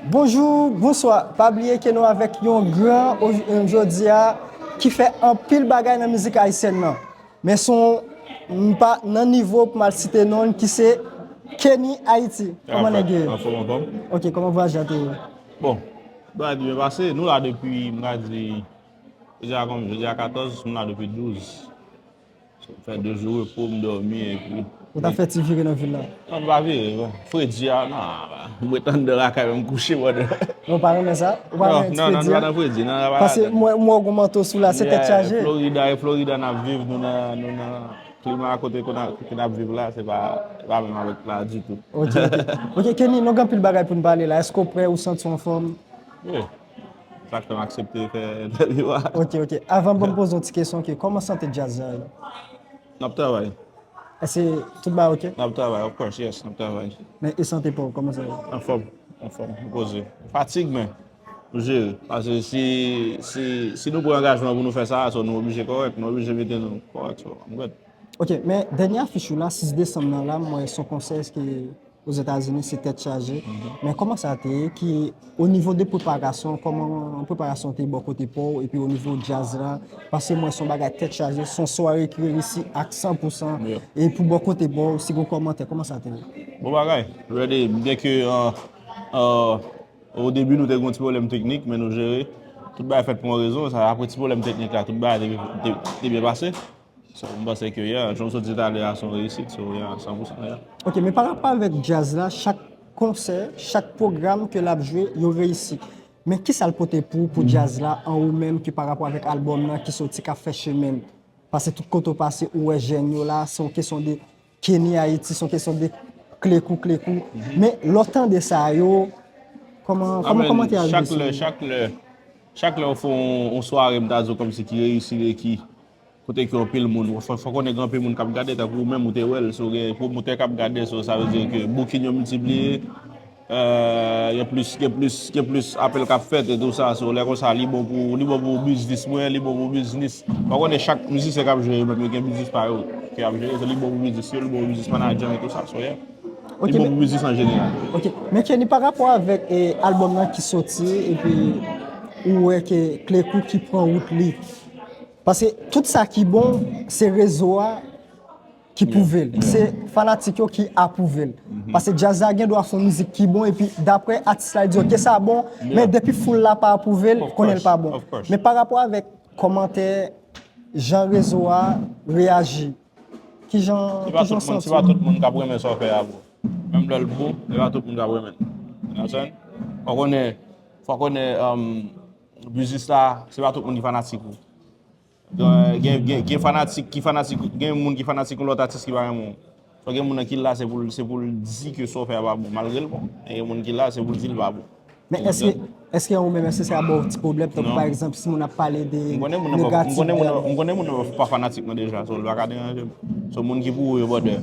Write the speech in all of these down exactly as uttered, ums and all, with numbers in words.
Bonjou, bonswa. Pa bliye ke nou avèk yon gran o- jodi a ki fè anpil bagay nan mizik ayisyèn nan. Men son m pa nan nivo pou m al site non l ki se Kenny Haiti. Kòman nèg yo ye? Anfòm, anfòm. Ok, kòman vwayaj la te ye? Bon, bagay byen pase. Nou la depi, m ka di, jodi a konbyen? Jodi a katòz, m la depi douz. Fè de jou repo, m dòmi, epi. Ou ta fè ti vire nan vil la? Non, m pa vire, bon. Fredi a, non, m ret anndan lakay mwen, m kouche, brother. Non, ou pa renmen sa? Ou pa renmen ti fredi a? Non, non, nou pa nan fredi, non, nou pa ladan. Paske mwen, mwen, gon manto sou la, se tèt chaje. Florida, e Florida n ap viv, nou nan, nou nan klima kote ke n ap, ke n ap viv la, se pa, se pa menm avèk la ditou. Ok, ok. Ok, Kenny, nou gen anpil bagay pou n pale la. Èske w prè, ou santi w anfòm? Wi. Sa k fè m aksepte fè entèvyou a. Ok, ok. Avan, ban m poze yon ti kesyon, ke kòman sante djaz la ye? N ap travay. Èske tout bagay ok? N ap travay, of course, yes, n ap travay. Men e sante pa w, kòman sa ye? Anfòm, anfòm, m poze. Fatig, men nou jere. Paske si, si, si nou pran angajman pou nou fè sa, so nou oblije kòrèk, nou oblije mete nou kòrèk, so I'm good. Ok, men dènye afich ou la, sis desanm nan la, m wè se yon konsè ke Ozetazini, se tèt chaje. Men kòman sa te ye, ki o nivo de preparasyon, kòman preparasyon te ye bò kote pa w, epi o nivo djaz la, paske m wè se yon bagay tèt chaje, se yon sware ki reyisi ak san pou san. E pou bò kote pa w, si gon kòmantè, kòman sa te ye? Bon bagay. Ready, byenke, euh, euh, o debi nou te gen yon ti pwoblèm teknik, men nou jere. Tout bagay fèt pou yon rezon, sa, apre ti pwoblèm teknik la, tout bagay te, te, te byen pase. So, m panse ke, yeah, jan w sot di talè a, se yon reyisit, so, yeah, san pou san, yeah. Ok, men pa rapò avèk djaz la, chak konsè, chak pwogram ke l ap jwe, yo reyisi. Men kisa l pote pou, pou djaz la, an ou menm, ki pa rapò avèk albòm nan ki soti, k ap fè chemen l? Paske tout kote w pase, ou wè jèn yo la, se yon kesyon de Kenny Haiti, se yon kesyon de klekou, klekou. Men lè w tande sa yo, kòman, kòman kòmantè a rive sou ou? Chak lè, chak lè, chak lè w fè yon, yon sware, m ta di w kòmsi ki reyisi, ki, kote ke anpil moun, fò, fò konnen gen anpil moun k ap gade, tankou ou menm ou te wè l, so gen pwomotè k ap gade, so sa vle di ke booking yo miltipliye, euh, gen plis, gen plis, gen plis apèl k ap fèt e tou sa, so lè konsa li bon pou, li bon pou biznis mwen, li bon pou biznis. Fò konnen chak mizisyen k ap jwe yo menm yo gen biznis pa yo ke y ap jere, so li bon pou biznis yo, li bon pou biznis manadjè e tou sa, so yeah. Li bon pou biznis an jeneral. Ok, men Kenny, pa rapò avèk, eh, albòm nan ki soti, epi ou wè ke Klekou ki pran wout li. Paske tout sa ki bon, se rezo a ki pwouve l. Se fanatik yo ki apwouve l. Paske djaz la gen dwa fè yon mizik ki bon, epi daprè atis la, li di, ok, sa bon, men depi foul la pa apwouve l, konnen l pa bon. Men pa rapò avèk kòmantè, jan rezo a reyaji, kijan, kijan w santi w? Se pa tout moun k ap renmen sa w fè a, bro. Menm lè l bon, se pa tout moun k ap renmen l. You know what I'm saying? Fò konnen, fò konnen, um, biznis la, se pa tout moun ki fanatik ou. Gen, gen, gen, gen fanatik ki fanatik, gen moun ki fanatik yon lòt atis ki pa renmen w. Fò gen moun nan ki la, se pou l, se pou l di ke sa w fè a pa bon, malgre l bon. Men gen moun ki la, se pou l di l pa bon. Men èske, èske ou menm, èske sa ba w ti pwoblèm, tankou pa egzanp, si moun ap pale de negatif? M konnen moun nan pa, m konnen moun nan, m konnen moun nan pa fanatik mwen deja, so l pa ka deranje m. So moun ki pou ou yo, brother.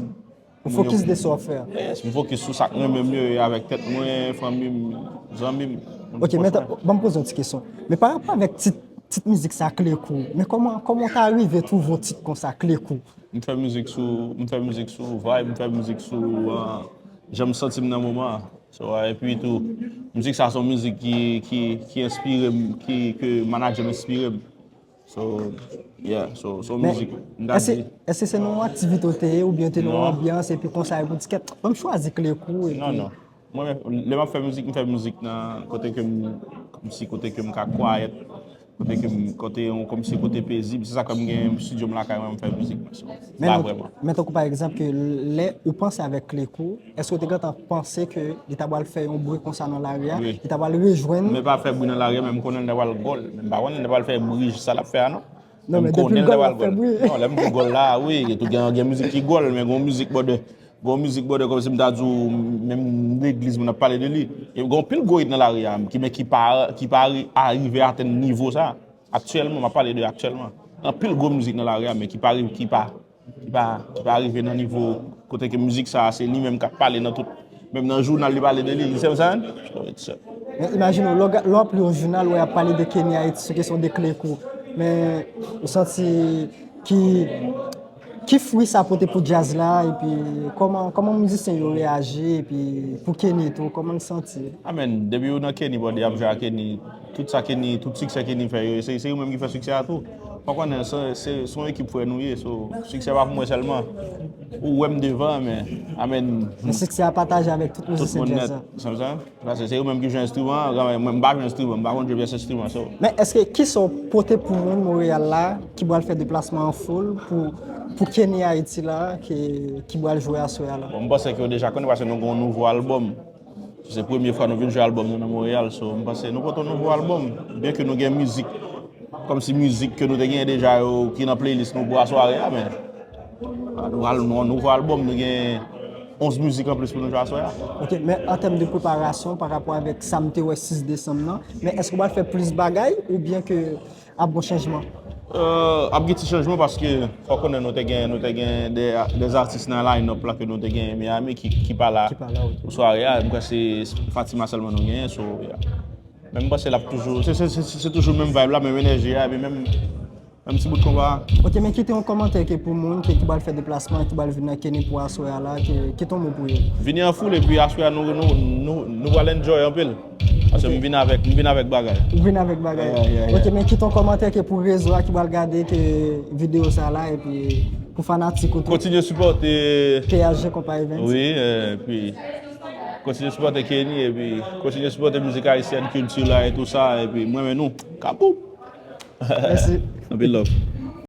Ou fokis de sa w ap fè a. Yes, m fokis sou sa k renmen m yo, e avèk tèt mwen, fanmi m, zanmi m. Ok, men ban m poze yon ti kesyon. Men pa rapò avèk tit, tit mizik sa, Klekou, men kòman, kòman w ta rive twouve yon tit konsa, Klekou? M fè mizik sou, m fè mizik sou vibe, m fè mizik sou, ah, jan m santi m nan moman an. So, ah, epi tou, mizik sa se yon mizik ki, ki, ki enspire m, ki, ke manadjè m enspire m. So, yeah, so, so mizik, m ta di. Èske, èske se nan yon aktivite w te ye, oubyen te nan yon anbyans, epi konsa, epi w di, kèt, ban m chwazi Klekou, epi. Non, non. Mwen menm, lè m ap fè mizik, m fè mizik nan kote ke m, kòmsi kote ke m ka kwayèt, kote ke m, kote yon, kòmsi kote pezib. Se sa k fè m gen estidyo m lakay mwen, m fè mizik mwen, so, pa vrèman. Men tankou pa egzanp, ke lè ou panse avèk Klekou, èske w te gentan panse ke li ta pral fè yon bri konsa nan lari a? Wi. Li ta pral rejwenn? Men pa fè bri nan lari a, men m konnen l ta pral gòl. Men m pa konnen l ta pral fè bri sa l ap fè a, non. Non, men depi l gòl, l ap fè bri. Non, lè m di gòl la, wi, gen, gen mizik ki gòl, men gen mizik bòdè. Gon mizik, brother, kòmsi m ta di w, menm legliz, moun ap pale de li. E gon pil gwo hit nan lari a, ki, men ki pa, ki pa ri-, arive atenn nivo sa. Aktyèlman, m ap pale de aktyèlman. Anpil gwo mizik nan lari a, men ki pa ri-, ki pa, ki pa, ki pa rive nan nivo kote ke mizik sa, se li menm k ap pale nan tout, menm nan jounal, li pale de li, you see what I'm saying? So, it's, uh, Men imajine w, lè w ga-, lè w ap li yon jounal, w ap pale de Kenny Haiti sou kesyon de Klekou. Men ou santi ki Ki fwi sa pote pou djaz la, epi kòman, kòman mizisyen yo reyaji, epi pou Kenny tou, kòman l santi? Amen. Depi yo nan Kenny, bòdè ap jwe a Kenny, tout sa Kenny, tout siksè Kenny fè yo, se, se yo menm ki fè siksè a tou. Fò konnen, se, se, se yon ekip frè nou ye, so, siksè pa pou mwen sèlman. Ou wè m devan, men, amen. Men siksè a pataje avèk tout mizisyen djaz la. Sa, sa. Paske se yo menm ki jwe enstriman an, mwen m pa jwe enstriman, m pa konn jwe pyès enstriman, so. Men èske kisa w pote pou moun Monreyal la ki pral fè deplasman an foul pou, pou Kenny Ayiti la ki, ki pral jwe aswè a la? Bon, m panse ke yo deja konnen paske nou gen yon nouvo albòm. Se premye fwa nou vin jwe albòm nou nan Monreyal, so m panse nou pote yon nouvo albòm. Byenke nou gen mizik, kòmsi mizik ke nou te genyen deja yo ki nan playlist nou pou asware a, men nou al, nou, nouvo albòm, nou gen onz mizik anplis pou nou jwe aswè a. Ok, men an tèm de preparasyon, pa rapò avèk sa m te wè sis desanm nan, men èske w pral fè plis bagay oubyen ke ap gon chanjman? Euh, ap gen ti chanjman paske fò konnen nou te gen, nou te gen de, de atis nan line-up la ke nou te gen Miami ki, ki pa la. Ki pa la, ok. Pou sware a, m kwè se Fatima sèlman nou genyen, so, yeah. Men m panse l ap toujou, se, se, se, se toujou menm vibe la, menm enèji a, epi menm, menm ti bout konpa a. Ok, men kite yon kòmantè ke pou moun ke, ki pral fè deplasman, ki pral vin nan Kenny pou aswè a la, ke, kite yon mo pou yo. Vini an foul, epi aswè a nou, nou, nou, nou pral enjoy anpil. Paske m vin avèk, m vin avèk bagay. Ou vin avèk bagay. Yeah, yeah, yeah. Ok, men kite yon kòmantè ke pou rezo a ki pral gade ke videyo sa la, epi pou fanatik ou tou. Kontinye sipòte P H G Konpa Events. Wi, epi kontinye sipòte Kenny, epi kontinye sipòte mizik ayisyèn, kilti la e tou sa, epi mwen men nou. Kapou! Mèsi. Anpil love.